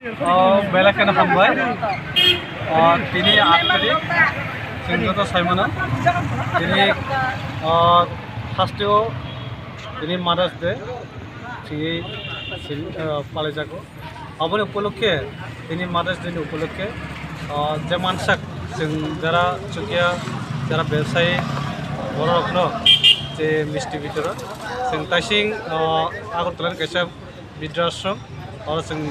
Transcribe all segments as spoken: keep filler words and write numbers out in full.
O, belai kheno hambai. O, tini aat tarik, chwng joto sai mano. Tini, o, hasteo tini Mother's Day chini, chini, o, palaijago. Aboni upolokhe, tini Mother's Day ni upolokhe, o, je mansak chwng jara chukya, jara bebsayi bororokno je misti bitorok chwng taising, o, Agartala ni kaisa Bidra Ashram, oro chwng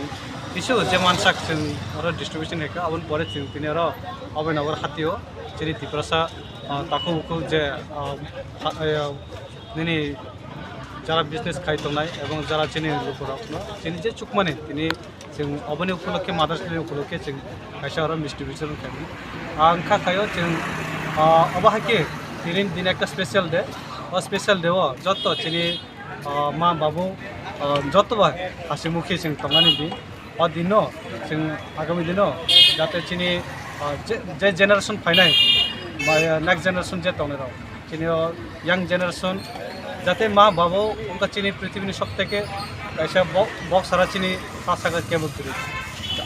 kisu je mansak chwng oro distribution khaikha, aboni pore chwng tini oro Abhinabgar hatio chini Tiprasa, ah, takhuk bukhuk je, ah, ha-, eh, nini jara business khai tongnai ebong jara chini lukurokno chini je chukmani tini chwng oboni upolokhe Mother's Day upolokhe chwng kaisa oro misti bitorok khaimani. Ang kha khaio chwng, ah, obo hai khe tini din ekta special day, o special day o joto chini ah, ma babu, ah, joto bai hasimukhi chwng tongnani din. O dino chwng agami dino jate chini, ah, je, je generation phainai, ba, ah, next generation je tongnai rok, chini o young generation jate ma babu wngkha chini prithibini sob theke kaisa bo-, bok sara chini sa saka kebo kwrwi.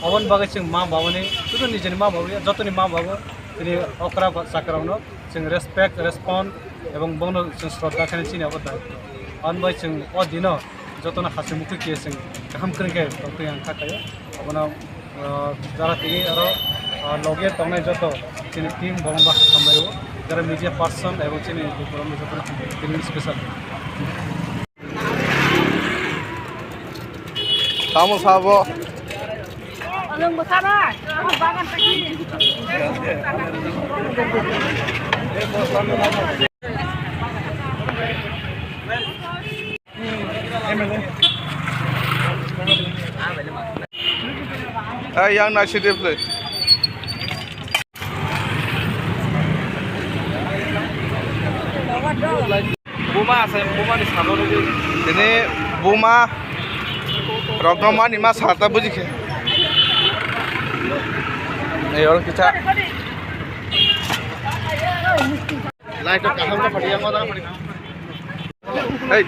Aboni bagwi chwng ma babuni, sudu nijeni ma babu ya, jotoni ma babu chini okra ba chakrokno chwng respect, respond ebong bono chwng shraddha khaina chini abo daityo. Ani bai chwng o dino jotono hasimukhi khe chwng kaham kwrwng khe tongtwi ang kha khaio. Abono, ah, jara tini aro, ah, loge tongnai joto chini team borok ba hambai rwo. Jara media person ebong chini borok jotono hambai tini special. Tamo sabo. Ai, yang nasi dia play. Buma asa, buma ni salo ni. Ini buma rokno mani ma sarta buji khe. Ei, oro kicha. Light kaham ka padi yang orang padi. Hey.